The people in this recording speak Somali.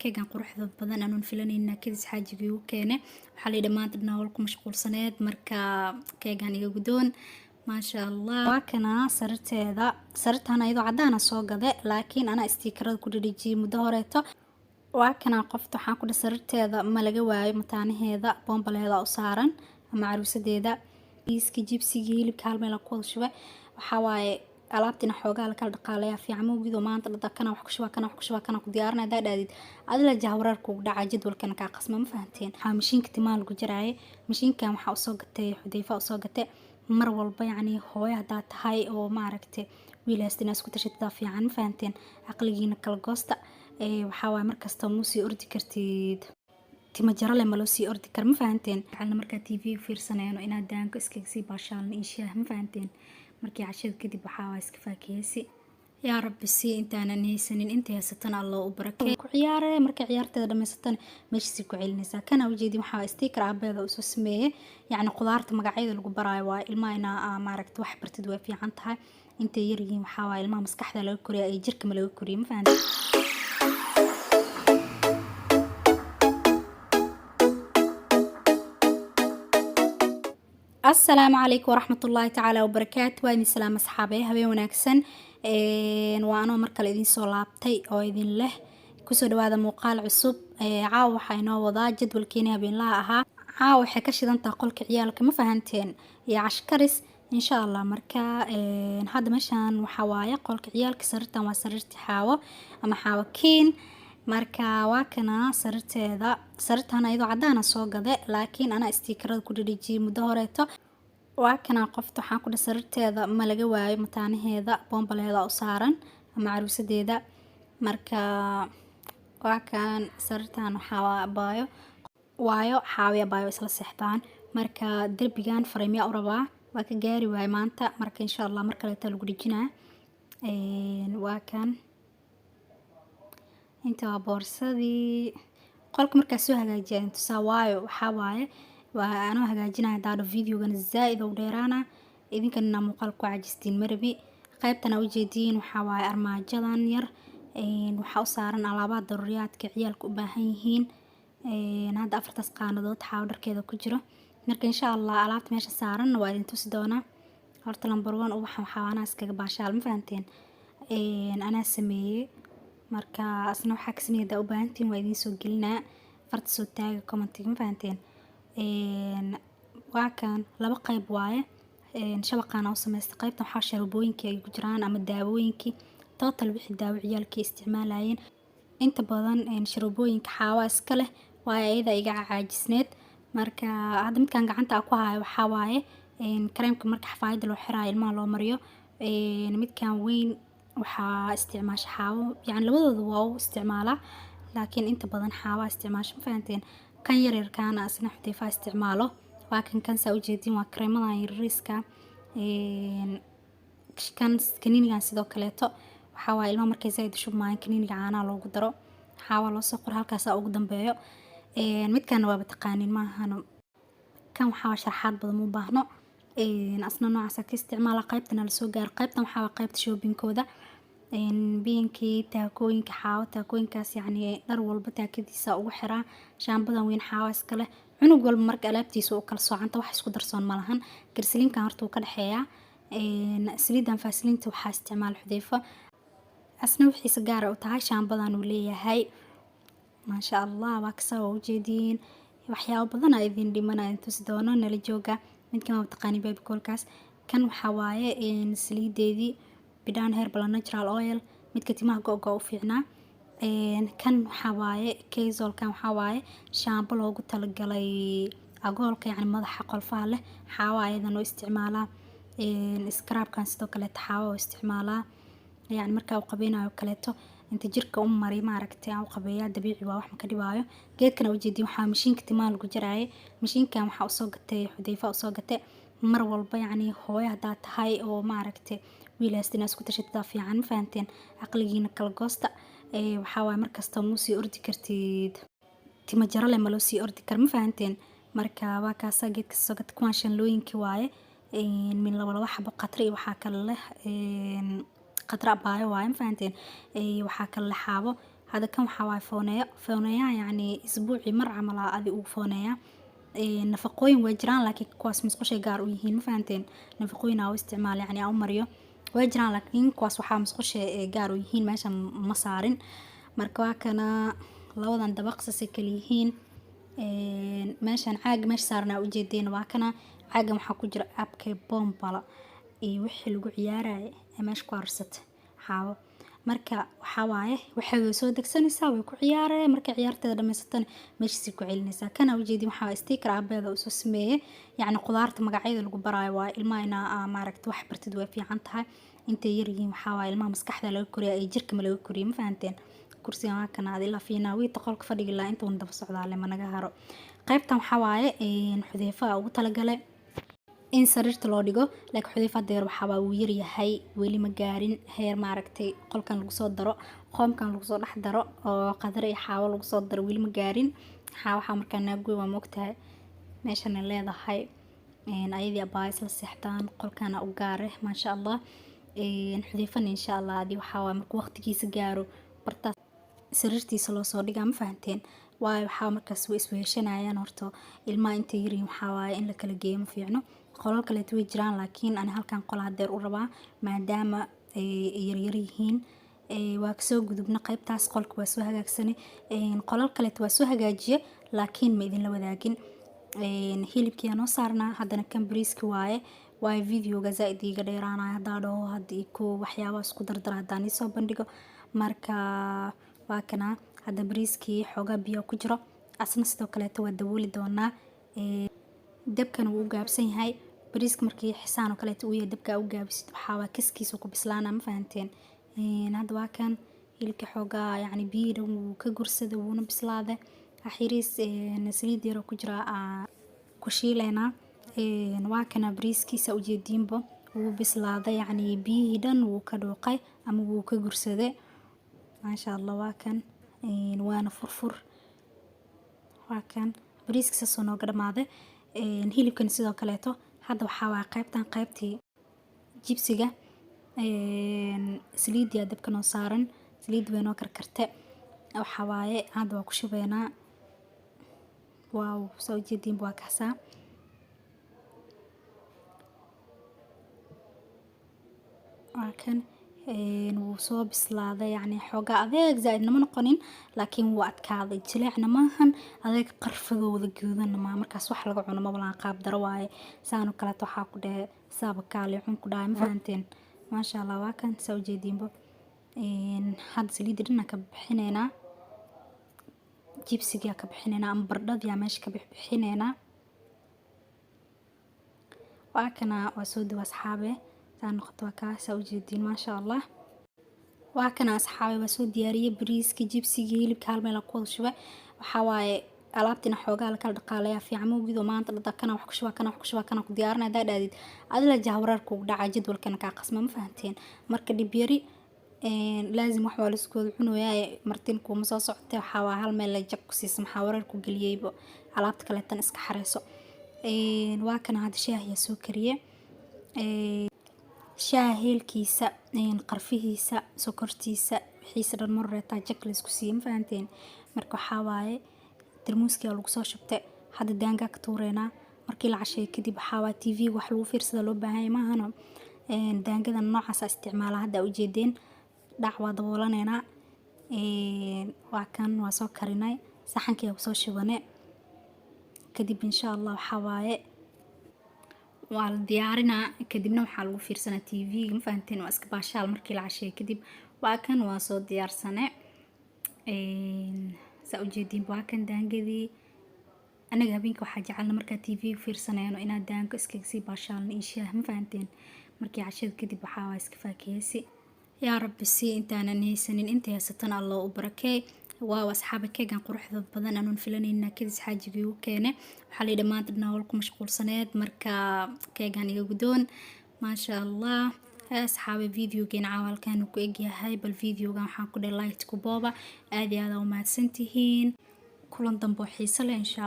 Keegan quruxda badan aanun filanayna kadis xaajigii u keenay. Waxaa la yidhi maanta dhan hawl ku mashquulsaneed, marka keegan iga gudoon, maasha Allah. Waa kana sariirteeda. Sariirtan ayadoo cadaana soo gade, laakiin anaa sticker-ada ku dhadhijiyey muddo horeeto. Waa kana qofta. Waxaan ku dhahay sariirteeda ma laga waayo mataanaheeda, boombaleeda u saaran ama caruusadeeda. Iiska, jibsigii, hilibka hal meel ku wada shubay. Waxaa waaye alaabtina xoogaa la kala dhaqaalayaa fiican mawgido. Maanta dhada kana wax ku shubaa, kana wax ku shubaa, kana ku diyaarinaya hadaa dhaadid, adila jahwareer kugu dhaca, jadwalkana kaa qasma. Ma fahanteen? Waxaa mashiinka timaha lagu jaraaye. Mashiinkan waxaa usoo gatay Xudeyfa, usoo gatay. Mar walba yacni hooyo haddaa tahay oo maaragtay wiil haysta, inaa isku tashataa fiican. Ma fahanteen? Caqligiina kala goosta. Waxaa waaye markasta muu sii ordi kartid, tima jarale ma loo sii ordi karo. Ma fahanteen? Waxaan markaa TV fiirsanayno inaad daanko iskaga sii baashaalno inshaah. Ma fahanteen? Markii cashada kadib waxaa waa iska faakiheysi. Yaa Rabbi sii intaanan haysanin, inta haysatana Allah u barakee. Ku ciyaare, markay ciyaarteeda dhamaysatana meeshiisii ku celinaysaa. Kana ujeedin waxaa sticker aabeeda usoo sameeyey, yacni qudaarta magacyada lagu baraayo. Waa ilmaha inaa maaragta wax bartid way fiican tahay intay yar yihiin. Waxaa waaye ilmaha maskaxda laga koriya iyo jirka ma laga koriyo. Ma fahanteen? Asalaamu calaykum waraxmatullaahi tacaala wabarakaatu. Waa idin salaam asxaabe, habeen wanaagsan. Waa anoo mar kale idiin soo laabtay oo idin leh kusoo dhawaada muuqaal cusub. Caawa waxaa inoo wadaa jadwalkeeni habeenlaha ahaa. Caawa waxay ka shidan tahay qolka ciyaalka. Ma fahanteen? Iyo cashkaris insha Allah. Marka hadda meeshan waxaa waaye qolka ciyaalka. Sariirtan waa sariirtii Xaawo ama Xaawo Kiin. Marka waa kana sariirteeda. Sariirtan ayadoo cadaana soo gade, laakiin anaa sticker-ada ku dhadhijiyey muddo horeeto. Waa kana qofta. Waxaan ku dhahay sariirteeda ma laga waayo mataanaheeda, boombaleeda u saaran ama caruusadeeda. Marka waa kan sariirtan. Waxaa abaayo waayo Xaawi abaayo isla seexdaan. Marka derbigan frame-yaa u rabaa, waa ka gaari waaye maanta. Marka insha Allah mar kaleeta lagu dhejinaa. Waa kan, inta waa boorsadii qolka. Markaa soo hagaajiya tusaa, waayo waxaa waaye waa anoo hagaajinaya daadho, videogana zaa-id u dheeraana, idinkana inaa muuqaal ku cajistiin marabi. Qaybtana ujeediin waxaa waaye armaajadan yar. Waxaa u saaran alaabaha daruuriyaadka ciyaalka u baahan yihiin. Hadda afartaas qaanadood Xaawo dharkeeda ku jiro. Marka insha Allah alaabta meesha saaranna waa idin tusi doonaa. Horta number one, ubaxan waxaa anaa iskaga baashaal. Ma fahanteen? Anaa sameeyey. Marka asna waxaa ka sameeyay, hadaa u baahantihiin waa idiin soo gelinaa, farta soo taaga comment-iga. Ma fahanteen? Waa kan, laba qayb waaye. Shabaqaana u samaystay. Qaybtan waxaa sharabooyinkii ay ku jiraan ama daawooyinkii, total wixii daawo ciyaalkii isticmaalayeen. Inta badan sharabooyinka Xaawa iska leh, waayo ayada iga caajisneed. Marka hadda midkan gacanta ku hayo waxaa waaye kareemka marka xafaayadda loo xiraayo ilmaha loo mariyo. Midkan weyn waxaa isticmaasha Xaawo, yacni labadooda waa u isticmaalaa, laakiin inta badan Xaawa isticmaasha. Ma fahanteen? Kan yaryarkaana asna Xudeyfa isticmaalo. Waa kan. Kan saa ujeedin waa kareemadan yaryariiska. Kan kaniinigan sidoo kaleeto waxaa waaye ilmaha markay zaaid u shubmayaan, kaniiniga caanaha loogu daro. Xaawa loo soo qoro, halkaasaa ugu dambeeyo. Midkan waaba taqaanin maahano. Kan waxaa waa sharaxaad badan mu baahno. Asna noocaasa ka isticmaala. Qaybtana lasoo gaaro. Qaybtan waxaa waa qaybta shopping-kooda, biinkii, taakooyinka Xaawo. Taakooyinkaas yacni dhar walba taakadiisa ugu xiraa. Shaambadan weyn Xaawo iska leh. Cunug walba marka alaabtiisa u kala soocanta, wax isku darsoon ma lahan. Garsaliinkan horta wuu ka dhexeeyaa. Saliidan faasliinta waxaa isticmaala Xudeyfa, asna wixiisa gaara u tahay. Shaambadan uu leeyahay, maasha Allah. Waa kasaa, waa ujeediin. Waxyaabo badan aa idin dhimanaya, tusi doono, nala jooga. Midkan waa taqaani, baby koolkaas. Kan waxaa waaye saliideedii Bidhan Herbal Natural Oil, midka timaha go-go u fiicnaa. Kan waxaa waaye Kazolkan, waxaa waaye shaambo loogu talagalay agoolka, yacni madaxa qolfaha leh. Xaawa ayadan oo isticmaalaa. Scrub-kan sidoo kaleeto Xaawa oo isticmaalaa, yacni markaa u qabeynayo kaleeto inta jirka u mari, maaragtay, aan u qabeeyaa. Dabiici waa, wax ma ka dhibaayo. Geedkan ujeedin waxaa mashiinka timaha lagu jaraaye. Mashiinkan waxaa usoo gatay Xudeyfa, usoo gatay. Mar walba yacni hooyo haddaa tahay oo maaragtay wiil haysta, inaa isku tashataa fiican. Ma fahanteen? Caqligiina kala goosta. Waxaa waaye markasta muu sii ordi kartid, tima jarale ma loo sii ordi karo. Ma fahanteen? Marka waa kaasaa geedka soo gatay. Kuwaan shanlooyinkii waaye, min laba laba xabo. Qatra iyo waxaa kale leh, qatra abaayo waaye. Ma fahanteen? Waxaa kale leh Xaabo. Hadda kan waxaa waaye fooneeyo. Fooneeyaha yacni isbuucii mar camal aa adi ugu fooneeya. Nafaqooyin way jiraan, laakiin kuwaas musqushay gaar u yihiin, ma fahanteen? Nafaqooyin aa u isticmaal, yacni aa u mariyo, way jiraan, laakiin kuwaas waxaa musqusha gaar u yihiin, meeshan ma saarin. Marka waa kana labadan dabaq sasay kala yihiin. Meeshan caag meesha saarnaa ujeedeen, waa kana caagan waxaa ku jira abkay bombala iyo wixii lagu ciyaarayay ee meesha ku arursatay Xaawo. Marka waxaa waaye waxay way soo degsanaysaa, way ku ciyaaraya, markay ciyaarteeda dhamaysatana meeshiisii ku celinaysaa. Kana ujeedin waxaa waaye sticker aabeeda uu soo sameeyey, yacni qudaarta magacyada lagu baraayo waaye. Ilmaha inaa maaragta wax bartid way fiican tahay intay yar yihiin. Waxaa waaye ilmaha maskaxda laga koriya ee jirka ma laga koriyo, ma fahanteen? Kursigan waa kana ilaa fiinaa wiita qolka fadhiga ilaa inta uun daba socdaale ma naga haro. Qaybtan waxaa waaye Xudeyfa ugu talagalay in sariirta loo dhigo, laakiin Xudeyfa hadeer waxaa waa wuu yaryahay, weli ma gaarin heer maaragtay qolkan lagu soo daro, qoomkan lagu soo dhex daro oo Qadar iyo Xaawo lagu soo daro, weli ma gaarin. Xaawo waxaa markaa naagoy waa moogtahay meeshana leedahay ayadii abaa isla seexdaan, qolkana u gaare, maasha Allah. Xudeyfana insha Allah adii waxaa waaye markuu waqtigiisa gaaro bartaas sariirtiisa loo soo dhigaa, ma fahanteen? Waayo waxaa markaas way isweheshanayaan. Horta ilmaha intay yaryihiin waxaa waaye in la kala geeyo ma fiicno. Qolal kaleeto way jiraan, laakiin ani halkan qol hadeer u rabaa maadaama ay yaryar yihiin. Waa kasoo gudubna qaybtaas, qolka waa soo hagaagsanay. Qolal kaleeto waa soo hagaajiye, laakiin ma idinla wadaagin. Hilibkii aa noo saarnaa haddana, kan bariiski waaye. Waayo videoga zaaid iiga dheeraanaya haddaa dhaho hadda iyo koo waxyaabaha isku dardara haddaan iisoo bandhigo. Marka waa kana hadda bariiskii xoogaa biyo ku jiro, asna sidoo kaleeto waa dabooli doonaa. Dabkana wuu u gaabsan yahay bariiska. Markii xisaan oo kaleeto uu yahay, dabka u gaabisid, waxaa waa kiskiisa ku bislaana, ma fahanteen? Hadda waa kan hilibka xoogaa, yacni biyihii dhan wuu ka gursaday, wuuna bislaaday. Xiriis saliid yar oo ku jira aa ku shiileynaa. Waa kana bariiskiisa ujeediinba wuu bislaaday, yacni biyihii dhan wuu ka dhuuqay ama wuu ka gursaday, maasha Allah. Waa kan waana furfur. Waa kan bariiska saasoo nooga dhamaaday. Hilibkan sidoo kaleeto. Hadda waxaa waa qaybtan qaybtii jibsiga. Saliidiyaa dabka noo saaran, saliid way noo karkarte. Waxaa waaye hadda waa ku shubeynaa. Waaw, saa ujeediinba waa kasaa. Waa kan wuu soo bislaaday, yacni xoogaa adeeg zaaid nama noqonin, laakiin wuu adkaaday. Jileecna maahan, adeeg qarfadoo wada gaduudanna maaha. Markaas wax laga cuno mabalaan, qaab daro waaye. Saan oo kaleeto waxaa ku dhehe saaba kaali cun ku dhahay, ma fahanteen? Maasha Allah, waa kan saa ujeediinba. Hadda saliidda dhan ka bixinaynaa, jibsigaa ka bixinaynaa ama baradhadiyaa meesha ka bixinaynaa. Waa kana, waa soo duwa asxaabe, saa noqoto waa kaa saa ujeediin, maasha Allah. Waa kana asxaabe, waa soo diyaariyey bariiska, jibsigii, hilibka hal meel ku wada shubay. Waxaa waaye alaabtina xoogaa la kala dhaqaalayaa fiican mawgido. Maanta dhada kana wax ku shubaa, kana wax ku shubaa, kana ku diyaarinaya haddaa dhahdid, adila jahwareer kugu dhaca, jadwalkana kaa qasma, ma fahanteen? Marka dhib yari laazim wax waa la isku wada cunayaa, martin kuuma soo socotee. Waxaa waa hal meel la jag ku siisa, maxaa wareer ku geliyeyba? Alaabta kaleetan iska xareyso. Waa kana hadda shaah yaa soo kariye. Shaaha heelkiisa, qarfihiisa, sokortiisa, wixiisa dhan mar horeetaa jag la isku siiyey, ma fahanteen? Marka waxaa waaye tarmuuskii aa lagu soo shubtay. Hadda daangaa ka tuureynaa. Markii la casheeyo kadib waxaa waaye TV wax lagu fiirsada loo baahan yahay maahano. Daangadan noocaas aa isticmaala hadda ujeedeen. Dhac waa daboolaneynaa. Waa kan waa soo karinay, saxankii aa kusoo shubane. Kadib insha Allah waxaa waaye waa la diyaarinaa, kadibna waxaa lagu fiirsanaa TV-ga, ma fahanteen? Waa iska baashaal markii la casheeyo kadib. Waa kan, waa soo diyaarsane saa ujeediin. Waa kan daangadii. Anaga habeenka waxaa jecelna markaa TV-ga fiirsanayno inaan daango iskaga sii baashaalno iyo shaah, ma fahanteen? Markii cashada kadib waxaa waa iska faakiheysi. Yaa Rabbi sii intaanan haysanin, inta haysatana Allah u barakeey. Waaw asxaabi, keegan quruxda badan aanun filanayna kadis xaajigii igu keene. Waxaa la yidhi maanta dhan hawl ku mashquulsaneed, marka keegan iga gudoon, maasha Allah. Asxaabi, videogeena caawa halkaan ku egyahay. Bal videogan waxaan ku dhahay like ku booba. Aad iyo aad aa u mahadsantihiin. Kulan dambe oo xiiso leh insha